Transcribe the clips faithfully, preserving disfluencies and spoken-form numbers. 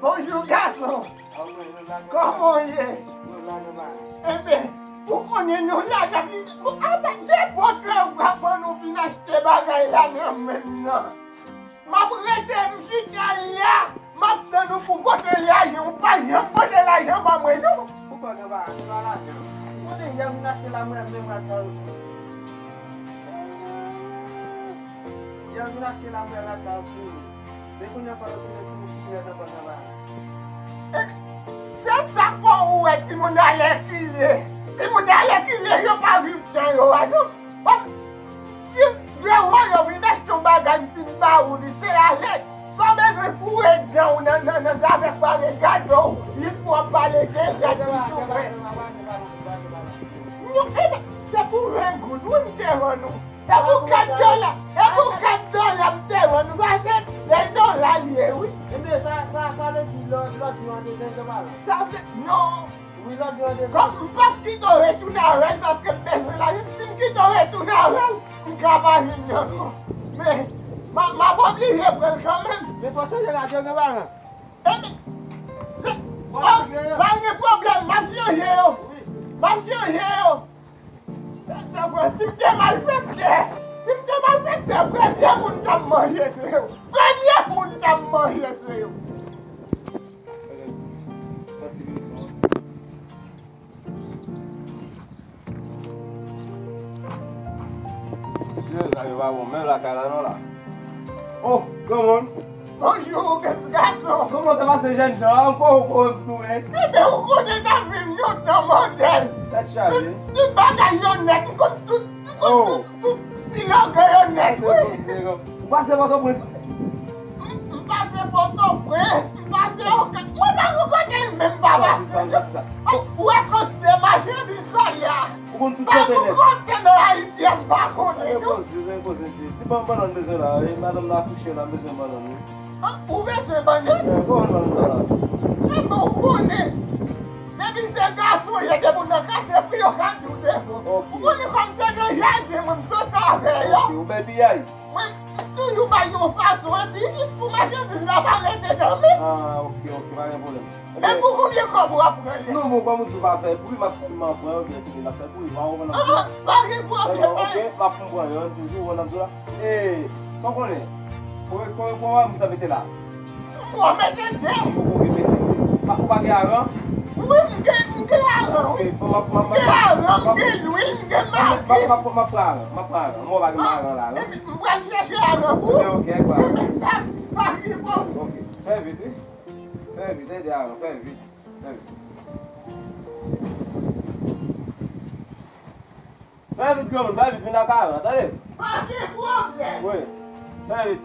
Bonjou, gason. Kòman w ye? Enben, ou konnen nou la, n ap, bon, apa nenpòt lè ou ka pran nou vin achte bagay la nan men m nan. M ap rete, m chita la, m ap tann ou pou pote lajan, ou pa janm pote lajan ban mwen, non. Ou pa gen bagay, se pa lajan. Ou konnen yè m vin achte la, mwen menm rad sa yo. Yè m vin achte la, mwen rad sa yo pou ou. Men kounye a fò yo tounen sou moun ki rèd anba nan bagay. Se sa k fè ou wè timoun alèkile. Timoun alèkile yo pa viv jan yo a non. Paske si devan yo vin achte yon bagay m fin ba ou li, se alèz. Sa w bezwen foure dan w nan, nan, nan zafè pale gade w, jis pou w ap pale de rèd ki sou mwen. Non, e, se pou ven goud wi m te vann ou. E pou kat dola, e pou kat dola m te vann ou. Sa se de dola l ye wi. Ebyen, sa, sa, sa vle di lòt, lòt yo an dezen yo pa la. Sa se, non. Wi, lòt yo an dezen. Kòm m p ap kite w retounen avè l paske m bezwen lajan. Si m kite w retounen avè l, m ka pa jwenn li ankò. Men, m a, m ap oblije pran l kanmenm. Men fò chanje rad yo, gen paran. Ebyen, se, pa gen pwoblèm, m ap chanje yo. M ap chanje yo. Sa vre, si m te malfektè, si m te malfektè, premye moun k ap manje se yo. Premye moun k ap manje se yo. Mesye, sa yo pa bon menm lakay la non la. Oh, kòman? Bonjou, gason. Kòman w te pase jèn jan an? Kò w kò w tounen. Ebyen, ou konnen n ap viv yon tan modèn. Tèt chaje. Tout, tout bagay yo nèt. M konn tout, m konn tout, tout silogan yo nèt wi. Ou pase Pòtoprens? M, m pase Pòtoprens, m pase Okan. Mwen pa gon kote menm pa pase. Ou wè kantite machandiz sa la. Ou konn tout kote nèt. Pa gon kote nan Ayiti a m pa konnen non. Poze, poze, poze. Ti bann bannann bezwen la wi. Madanm nan akouche la, m bezwen bannann wi. Ah, ou bezwen bannann? Eh, kòman bannann sa la? Enben, ou konnen. Depi se gason ye, depi w nan kay, se pri yo ka di w devan. Ok. Ou konnen kòm se nan jaden mwen m sot avè yo. Ok, ou bay piyay? Mwen, m toujou bay yon fason, epi jis pou machandiz la pa rete nan men. Ah, ok, ok, pa gen pwoblèm. Men pou konbyen kòb w ap pran li? Non, bon, kòm ou di w pa fè bri, m ap sèlman pran yo, byen fini, m ap fè bri, pa konprann nan. Ah, pa gen pwoblèm. Ok, m ap konprann yo, toujou, w konn ap di w la. E, sa w konnen? Konbyen, konbyen, konbyen moun ta mete la? Mwen mete de. Ou konbyen mete? Pa, ou pa gen aran? Wi, m gen, m gen aran, wi. Ok, bon, m ap, m ap, m ap, m gen aran, m gen lwil, m gen magi. M ap, m ap, m ap pran aran, m ap pran aran. Mwen pa gen aran la, non. Epi, m pral chèche aran pou ou. Ok, ok, pa. Pa, pa gen pwoblèm. Ok, fè vit, wi. Fè vit, ede aran, fè vit. Fè vit, granmoun, fè vit, vin ak aran, tande? Pa gen pwoblèm. Wi, fè vit.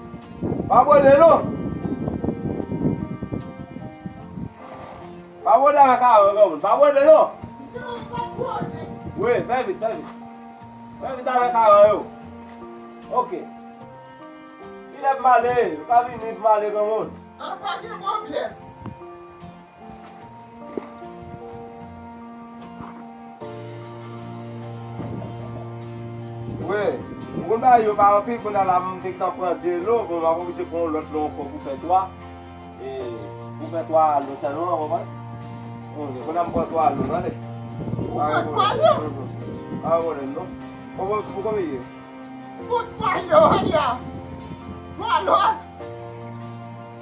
Pa bwode non. Pa bwode avèk aran, granmoun, pa bwode non. Non, pa bwode. Wi, fè vit, fè vit. Fè vit avèk aran yo. Ok. Kilè pou m ale? Ou ka vini pou m ale, granmoun. Ah, pa gen pwoblèm. Wi, ou konn bagay yo pa anpil, kounye a la m te gentan pran de lo, bon, m ap oblije pran yon lòt lo ankò pou fè twa. E, pou fè twa lo sèlman, w konprann? Wi, kounye a m pran twa lo, tande? Ou pran twa lo? Pa gen pwoblèm, non. Ou, ou, ou konbyen ye? Pou twa lo a la. Twa lo a.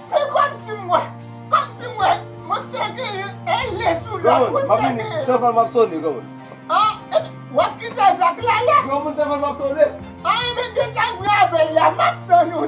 Men kòmsi m wè, kòmsi m wè, mwen te genyen ele sou lòt, mwen te genyen. Telefòn m ap sone, granmoun. Ah, epi, w ap kite zak la la? Granmoun, telefòn m ap sone. Ah, men gentan grave la, m ap tann ou.